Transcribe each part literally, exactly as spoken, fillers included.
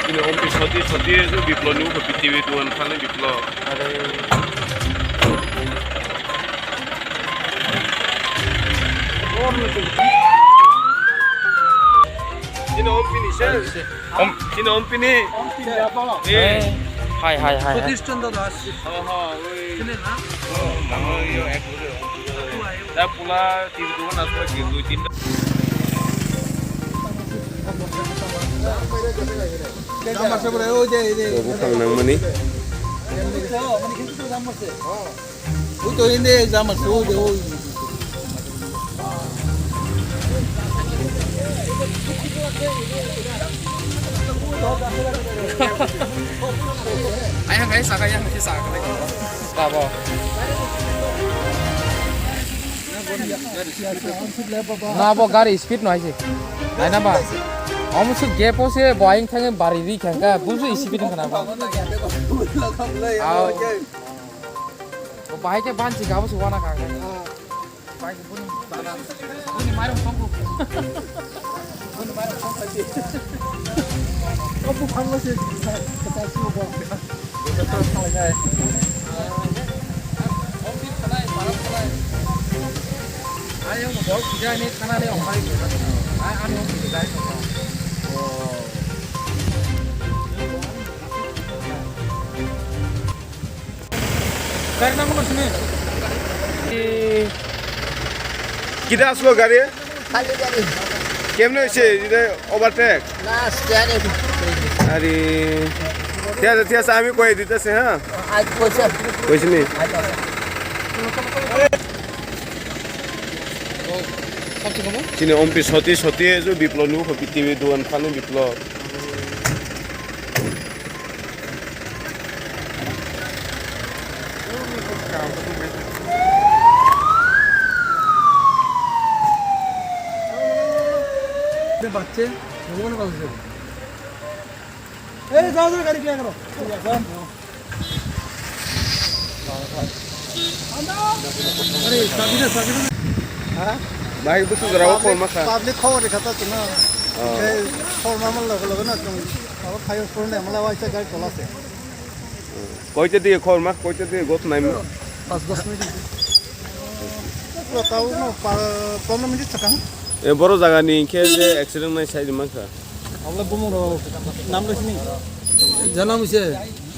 Ini Om Pi Soti, Soti itu Biplo nu ko P T V tuan kali Biplo. Ada. Ini Om Pi ni sir. Om, ini Om Pi ni. Om Pi ni apa? Eh. Hai, hai, hai, hai. Satish Chandra Das. Oh, oh, oi. Sini na? Oh, mama, yo, ek. Da pula T V dukan asal gitu, cinta. Buphang nangmani. Ui to hindi jama su de ui. Ayang kai saka yang kai saka. Tabo. Na bo gari speed no haise. Naina ba. Omo su gap o se bo ayang thangwi bari ri khangka. Busu speed khana ba. Au. Bo bahai ke banchi gabo su wana khangka. Bahai ke buni, buni mairum songku. Buni mairum songku. Opu phangla se. Kita aslo gari? Khali gari. Kemne hoise, ida overtake? Na, stand e. Are, thik ase, thik ase, ami koi dite ase, ha? Aaj koise. Koise ni? Aaj koise. Chini Ompi soti, soti, jo Biplo nu, ko P T V duan phano Biplo. बच्चे, लोगों ने बात से। ए, जाओ, जाओ, गाड़ी clear करो। अरे, चाबी दे, चाबी दे। हाँ? Bahai, busu jora o Public, khorma kha. Public khobor rikha ta chwngno. Oh. Tei khorma man logo logo no chwng abo khayo phone ne mala waisa gari tola se. Koita diye khorma, koita diye got naima? Pas dos minute. Tao no pa, pondro minute sakang. E boro jaga ni khe je accident nai sai man kha. Abla bumung ro nam lo sini. Janam ise,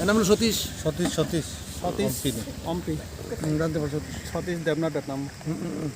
enam lo Satish. Satish, Satish. Satish. Ompi ni. Ompi. Hmm, dan te Satish. Satish Debnath Debnath nam. Hmm, hmm, hmm.